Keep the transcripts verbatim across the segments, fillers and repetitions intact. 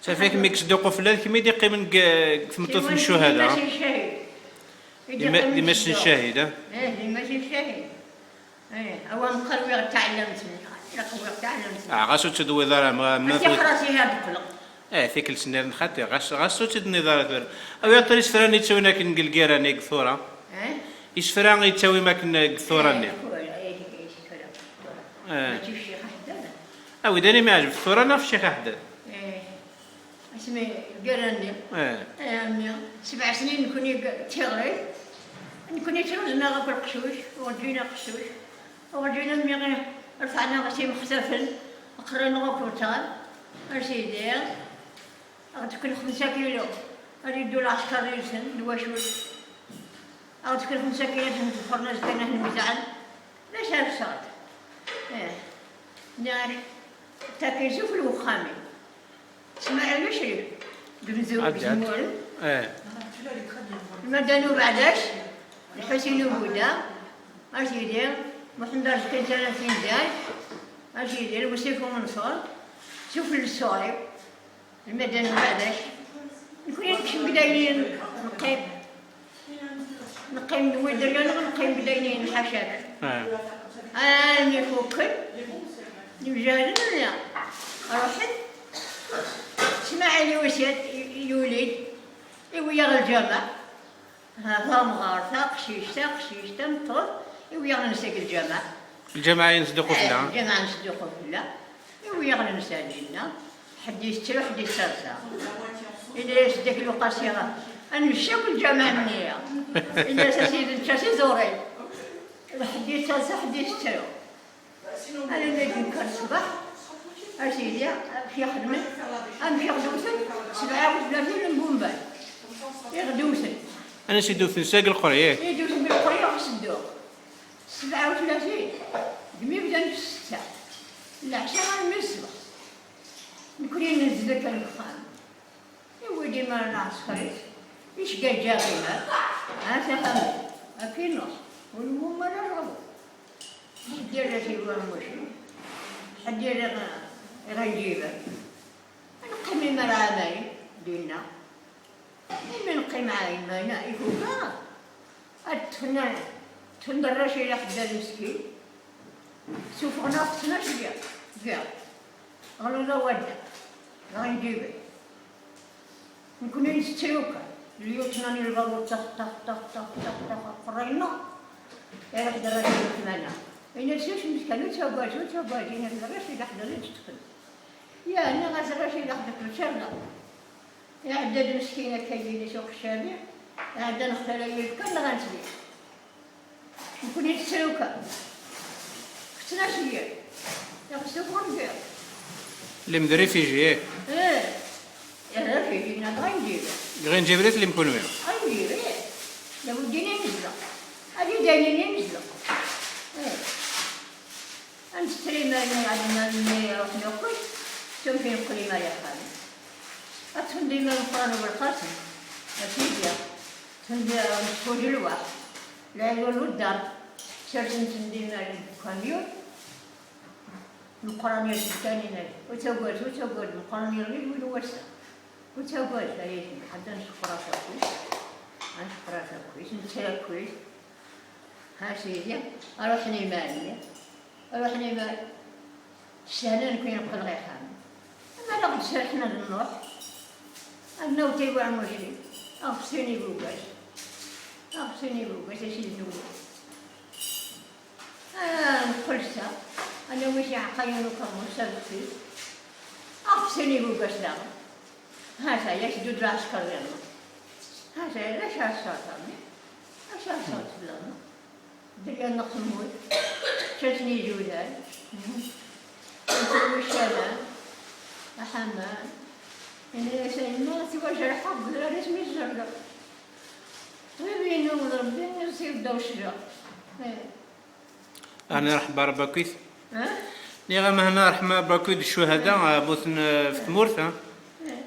Safi, kemm i yesduqufella d kemm i d-iqqimen deg, deg tmeṭṭut n ccuhada. Di mac n ccahid. Di ma-, di mac n ccahid, ah? Eh, di mac n ccahid. Eh, awa meqqar wiɣ taɛellamt-nni. Ilaq wiɣ taɛellamt-nni. Ah, ɣas ur tt-id-tewwiḍ ara, ma, ma... Ati xras ihi ad d-qqleɣ. Eh, tikkelt nniḍen xaṭi, ɣas, ɣas ur tt-id-tewwiḍ ara tura. Awi-aɣ tura isefra-nni yettawin akken deg lgirra-nni, deg tura. Eh? Isefra yettawim akken deg tura-nni. Eh, isefra, eh, isefra. Eh. Mačči f Ccix Aḥeddad. Awi-d ayen i m-iɛejben, f tura neɣ f Ccix Aḥeddad? Eh. Asmi lgirra-nni. Eh. Eh, a mmi, sebɛ snin nekni deg tiɣri. Nekni ttruẓen-aɣ akk leqcuc, urǧin aqeccuc. Urǧin a mmi, refɛen-aɣ s imextafen, qerran-aɣ akk uṭar. A sidi, a ɣ-d-fken xemsa kilu. Ad iddu lɛesker yid-sen, d wacu. A ɣ-d-fken xemsa kilu, ad ten-ḍefren azekka ad ten-wezɛen. D acu ara tesɛuḍ? Eh. Nniɣ-ak, takin sufel wexxam-im. Smaɛil Ucrif, deg Mzu-, deg Zmuren. Eh. Lmadan Ubeɛdac, Lḥusin Ubuda, a sidi, Muḥend Arezqi n Tala Tinzal, a sidi, Lwesif Umenṣur, sufel Ṣṣuṛi, lmadan Ubeɛdac. Nekni nekcem deg dayen neqqim. Neqqim d wid rran, neqqim d ayen ḥaca-k. Ah. Almi fukken, mjahden, ruḥen. Smaɛil yusa-d, yuli-d, iwi-yaɣ lǧameɛ. Ha, tamɣart, taqcict, taqcict, tameṭṭut, iwi-yaɣ nensa deg lǧameɛ. Lǧameɛ i nesduquf fell-a. Eh, lǧameɛ nesduquf fell-a. Iwi-yaɣ nensa dinna, ḥedd yettru, ḥedd yettaḍsa. Yenna-yas Dda Luqasi, ad nečč akk lǧameɛ-nni. Yenna-yas a sidi nečča s iẓuri. Ḥedd yettaḍsa, ḥedd yettru. Alamma d-yekker ṣṣbeḥ, a sidi, amek i xedmen? Amek i ɣ-d-wten? Sebɛa u tlatin n Bumbal i ɣ-d-wten. Ansi d-wten? Seg Leqreyah? I d-wten deg Leqreyah ɣer Sedduq. Sebɛa u tlatin, deg mi bdan f ssetta n leɛca armi d ṣṣbeḥ. Nekni nezdi kan deg uxxam. Iwi-d imar lɛesker-is, icegga lǧaɣimat, ha-t-a ḥamu, akken iruḥ, ur newwim ara lɣabu. Ḥedd yerra-t i Uɛemmuci, ḥedd yerra iɣ-, iɣ-, iɣenǧiben. Neqqim imar ɛamari, dinna. Imi neqqim ɛamari, ifuka. Ad ṭṭfen, ṭṭfen-d Rracid Aḥeddad meskin, sufɣen-aɣ-t ttnac deg, deg, ɣer uḍawadda, ɣer Nǧiben. Nekni nettru kan, lyutna-nni lbabuṛ ṭax, ṭax, ṭax, ṭax, ṭax, ṭax, aqerray-nneɣ, iruḥ-d Rracid Uḥmana. Yenna-as, "Kecmet kan, ur ttagad, ur ttagad, yenna-ak d Rracid Aḥeddad i d-ṭṭfen." Yeɛni ɣas Rracid Aḥeddad mačči rna. Iɛedda-d meskin akka yili s uqeccabi, iɛedda nextala yid kan nɣan-t din. Nekni nettru kan. Ktnac-iyi. Iɣ-d sufɣen deg iḍ. Llim d réfugié. Eh. Réfugié, neɣ d ɣenǧiber. Deg ɣenǧiber i tellim kunwi? Ɣenǧiber, eh. D awddin i nezdeɣ. Ad idaynin i nezdeɣ. Eh. Ad netter iman-nneɣ, ad nnan mi ruḥen akk, tum fi neqqel imar axxam. Ad ṭṭfen-d imar Meqqran u Belqasem, a sidi, ṭṭfen-d, eh, Mesxuj lwaḥ, lɛilu n uddar, sersen-ten-d imar deg ukamyun, Meqqran irfed kan imar, ur ttagad, ur ttagad, Meqqran irmid win n wass-a, ur ttagad, ay aytma, ḥedd ad nceqqer-as akk, ad nceqqer-as akk, netter akk, ha sidi, ruḥen imar-nni. Ruḥen imar, sehlen nekni neqqel ɣer axxam. Ama la ɣ-d-serḥen ad nruḥ, ad naweḍ i Uɛmuci, aɣ-d-sini bugas, aɣ-d-sini bugas, a sidi newwi. Ah, neqqel sa, ad nawi tiɛeqqayin n ukamyun s abexsib, aɣ-d-sini bugas daɣen. Ha-t-a, yak-d lɛesker diɣen. Ha-t-a, d acu ara tesɛuḍ a mmi? D acu ara tesɛuḍ fell-aneɣ? Dderya-nneɣ temmut, ččan-ten ijudan, ččan-ten wuccanen, aḥamam. Yenna-yas a yemma, ttwajreḥeɣ deg udrar asmi tzerdeɣ. Ṭṭbib-inu d Rebbi i ɣ-t-ibedda ucejjer. Eh. Ɛni ṛeḥma Rebbi akkit? Eh? Niɣ amahna ṛeḥma Rebbi akkit d ccuhada, eh, mmuten, eh, f tmurt, eh? Eh.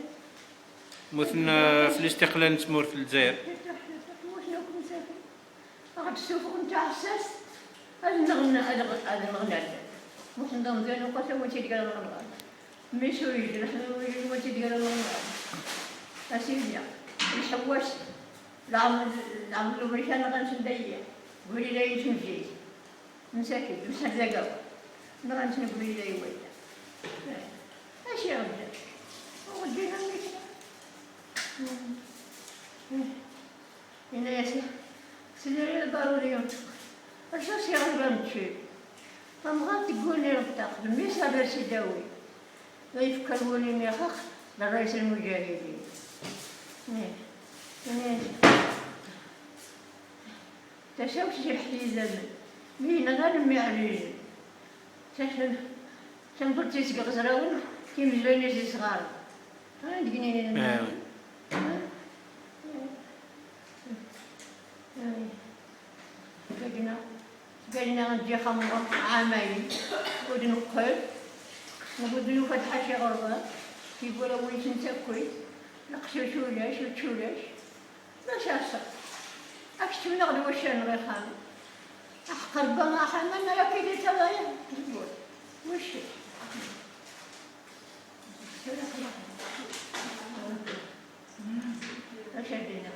Mmuten, eh, f listiqlal n tmurt n Lezzayer. Tmurt yakk msakit. Ad ɣ-d-ssufɣen taɛessast, ad nɣen, ad ɣ-, ad nɣen ar dal. Muḥend Amezyan uqas a wen-tt-id-gren ɣer lɣar. Mmi-s ur yejriḥ, ur yejriḥ, ur yejriḥ, ur yejriḥ. A sidi, lḥewwas, leɛmer, leɛmer ubrikan ɣansen dayi, wiri dayi ttmejjit. Msakit, msakit dagaw. Nɣansen wiri dayi waya. Aci ɣedda? Ur ɣeddin am nitni. Yenna-yas: "Sidi, lbaruri, acu s-iɣelben čči? Tamɣart tegguni ṭṭaq, d mmi-s ad as-idawi." Ma yefka lwali-nni xax, d ṛṛayes n lmuǧahidin. Ih. Ini-as: "Tasa-w tejreḥ-iyi idammen, mi yenɣan mmi Ɛlizen. Tasa-, tameṭṭut-is deg Iɣezrawen, timezlayin-is d isɣaren." Ah, deg-nni. Ah, oui. Gagna, gagna n ǧixa mɣer ɛamayen, ur d-neqqel, ur d-nufa-d ḥaca iɣerban, tiwwura-nsen takkit, leqcic ulac, učči ulac. Maca ass-a, ad keččmen-aɣ-d waccan ɣer ixxamen. Aḥeqq Rebbi, aḥaman ara k-id-ittaḍayen. Waccan. Acu ad d-iniɣ?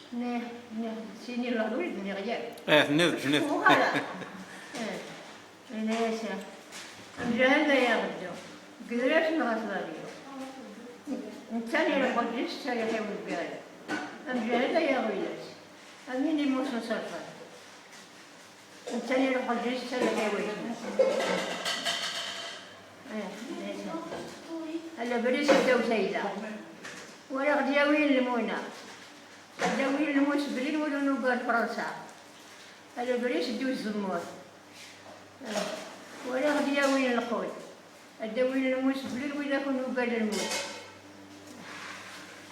Nih, nih, sini lehdur i d-nniɣ yakk. Eh, tenniḍ-d, tenniḍ-d. Ur ara. Eh, yenna-yas: "Amjahed ay aɣeddu, deg udrar-is neɣ at Beryu. Netta n iruḥ ǧis, ttariḥ i weggal. Amjahed ay aɣilas, am win immuten s rrfan." Netta n iruḥ ǧis, ttariḥ i weggal. Eh, ala bris ddaw tayla. Wala ɣ-d-yawi lmuna. Ad d-awin lmus belli wid ur nugar Fransa. Ala bris ddu tzemmurt. Wala ɣ-d-yawin lqut. Ad d-awin lmus belli wid akk nugar lmut.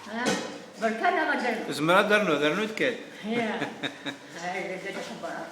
Ha? Berka neɣ ad d-rnu? Zemreɣ ad d-rnuɣ, d rnu-d kan. Ya. Ay, d acu xebbṛeɣ.